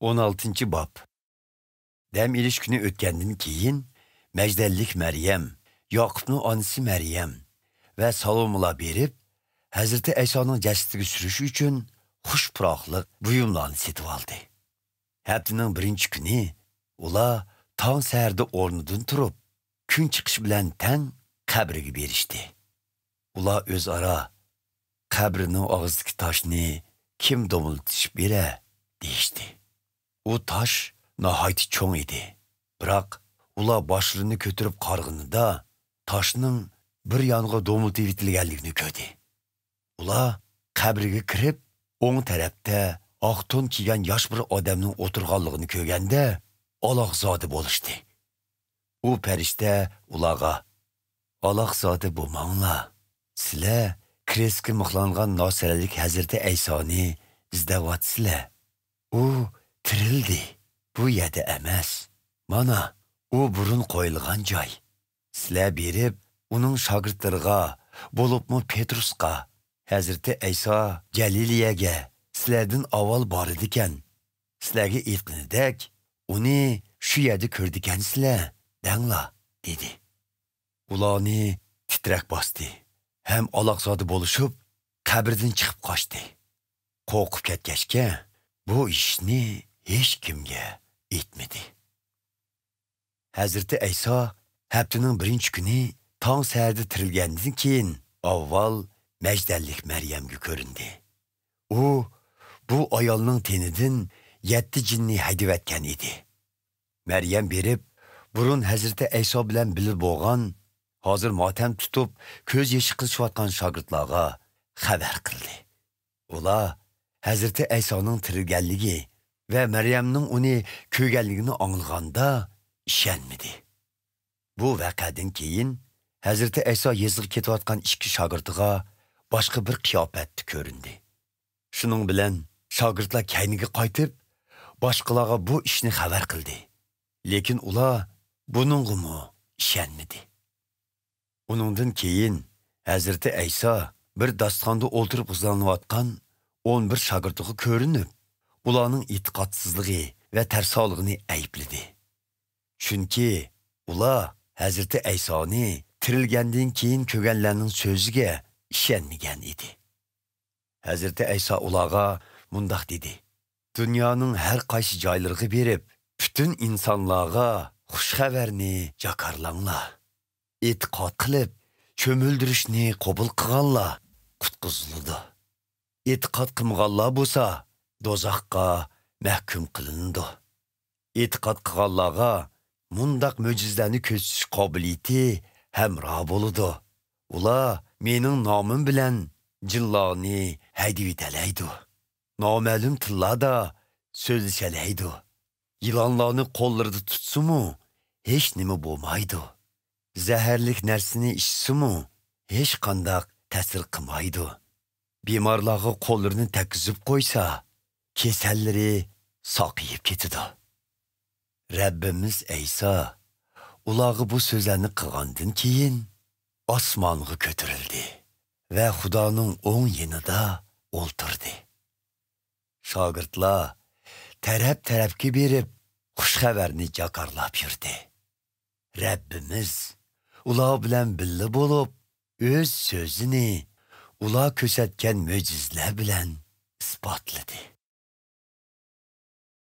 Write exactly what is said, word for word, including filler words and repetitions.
ئون ئالتىنچى باب. دەم ئېلىش كۈنى ئۆتكەندىن كېيىن، مەجدەللىك مەريەم، ياقۇپنىڭ ئانىسى مەريەم ۋە سالومىلار بېرىپ، ھەزرىتى ئەيسانىڭ جەسىتىگە سۈرۈش ئۈچۈن خۇش پۇراقلىق بۇيۇملارنى سېتىۋالدى. ھەپتىنىڭ بىرىنچى كۈنى ئۇلار تاڭ سەھەردە ئورنىدىن تۇرۇپ، كۈن چىقىش بىلەن تەڭ قەبرىگە بېرىشتى. ئۇلار ئۆزئارا، «قەبرىنىڭ ئاغزىدىكى تاشنى كىم دومىلىتىشىپ بېرە؟» دېيىشتى. ئۇ تاش ناھايىتى چوڭ ئىدى. بىراق، ئۇلار باشلىرىنى كۆتۈرۈپ قارىغىنىدا، تاشنىڭ بىر يانغا دومىلىتىۋېتىلگەنلىكىنى كۆردى. ئۇلار قەبرىگە كىرىپ، ئوڭ تەرەپتە ئاق تون كىيگەن ياش بىر ئادەمنىڭ ئولتۇرغانلىقىنى كۆرگەندە، ئالاقزادە بولۇشتى. ئۇ پەرىشتە ئۇلارغا، «ئالاقزادە بولماڭلار. سىلەر كرېستكە مىخلانغان ناسىرەلىك ھەزرىتى ئەيسانى ئىزدەۋاتىسىلەر. ئۇ تىرىلدى. بۇ يەردە ئەمەس. مانا، ئۇ بۇرۇن قويۇلغان جاي. سىلەر بېرىپ، ئۇنىڭ شاگىرتلىرىغا، بولۇپمۇ پېترۇسقا، ھەزرىتى ئەيسا گەلىلىيەگە سىلەردىن ئاۋۋال بارىدىكەن. سىلەرگە ئېيتقىنىدەك، ئۇنى شۇ يەردە كۆردىكەنسىلەر، دەڭلار» دېدى. ئۇلارنى تىترەك باستى ھەم ئالاقزادە بولۇشۇپ، قەبرىدىن چىقىپ قاچتى. قورقۇپ كەتكەچكە، بۇ ئىشنى ھېچكىمگە ئېيتمىدى. ھەزرىتى ئەيسا ھەپتىنىڭ بىرىنچى كۈنى تاڭ سەھەردە تىرىلگەندىن كېيىن، ئاۋۋال مەجدەللىك مەريەمگە كۆرۈندى. ئۇ بۇ ئايالنىڭ تېنىدىن يەتتە جىننى ھەيدىۋەتكەن ئىدى. مەريەم بېرىپ، بۇرۇن ھەزرىتى ئەيسا بىلەن بىللە بولغان، ھازىر ماتەم تۇتۇپ، كۆز يېشى قىلىشىۋاتقان شاگىرتلارغا خەۋەر قىلدى. ئۇلار ھەزرىتى ئەيسانىڭ تىرىلگەنلىكى ۋە مەريەمنىڭ ئۇنى كۆرگەنلىكىنى ئاڭلىغاندا ئىشەنمىدى. بۇ ۋەقەدىن كېيىن ھەزرىتى ئەيسا يېزىغا كېتىۋاتقان ئىككى شاگىرتىغا باشقا بىر قىياپەتتە كۆرۈندى. شۇنىڭ بىلەن شاگىرتلار كەينىگە قايتىپ، باشقىلارغا بۇ ئىشنى خەۋەر قىلدى. لېكىن ئۇلار بۇنىڭغىمۇ ئىشەنمىدى. ئۇنىڭدىن كېيىن ھەزرىتى ئەيسا بىر داستىخاندا ئولتۇرۇپ غىزالىنىۋاتقان ئون بىر شاگىرتىغا كۆرۈنۈپ، ئۇلارنىڭ ئېتىقادسىزلىقى ۋە تەرسالىقىنى ئەيىبلىدى. چۈنكى ئۇلار ھەزرىتى ئەيسانى تىرىلگەندىن كېيىن كۆرگەنلەرنىڭ سۆزىگە ئىشەنمىگەن ئىدى. ھەزرىتى ئەيسا ئۇلارغا مۇنداق دېدى: «دۇنيانىڭ ھەر قايسى جايلىرىغا بېرىپ، پۈتۈن ئىنسانلارغا خۇش خەۋەرنى جاكارلاڭلار. ئېتىقاد قىلىپ، چۆمۈلدۈرۈشنى قوبۇل قىلغانلار قۇتقۇزۇلىدۇ. ئېتىقاد قىلمىغانلار بولسا دوزاخقا مەھكۇم قىلىنىدۇ. ئېتىقاد قىلغانلارغا مۇنداق مۆجىزىلەرنى كۆرسىتىش قابىلىيىتى ھەمراھ بولىدۇ. ئۇلار مېنىڭ نامىم بىلەن جىنلارنى ھەيدىۋېتەلەيدۇ. نامەلۇم تىللاردا سۆزلىشەلەيدۇ. يىلانلارنى قوللىرىدا تۇتسىمۇ، ھېچنېمە بولمايدۇ. زەھەرلىك نەرسىنى ئىچسىمۇ، ھېچقانداق تەسىر قىلمايدۇ. بىمارلارغا قوللىرىنى تەگكۈزۈپ قويسا، كېسەللىرى ساقىيىپ كېتىدۇ.» رەببىمىز ئەيسا ئۇلارغا بۇ سۆزلەرنى قىلغاندىن كېيىن، ئاسمانغا كۆتۈرۈلدى ۋە خۇدانىڭ ئوڭ يېنىدا ئولتۇردى. شاگىرتلار تەرەپ-تەرەپكە بېرىپ، خۇش خەۋەرنى جاكارلاپ يۈردى. رەببىمىز ئۇلار بىلەن بىللە بولۇپ، ئۆز سۆزىنى ئۇلار كۆرسەتكەن مۆجىزىلەر بىلەن ئىسپاتلىدى.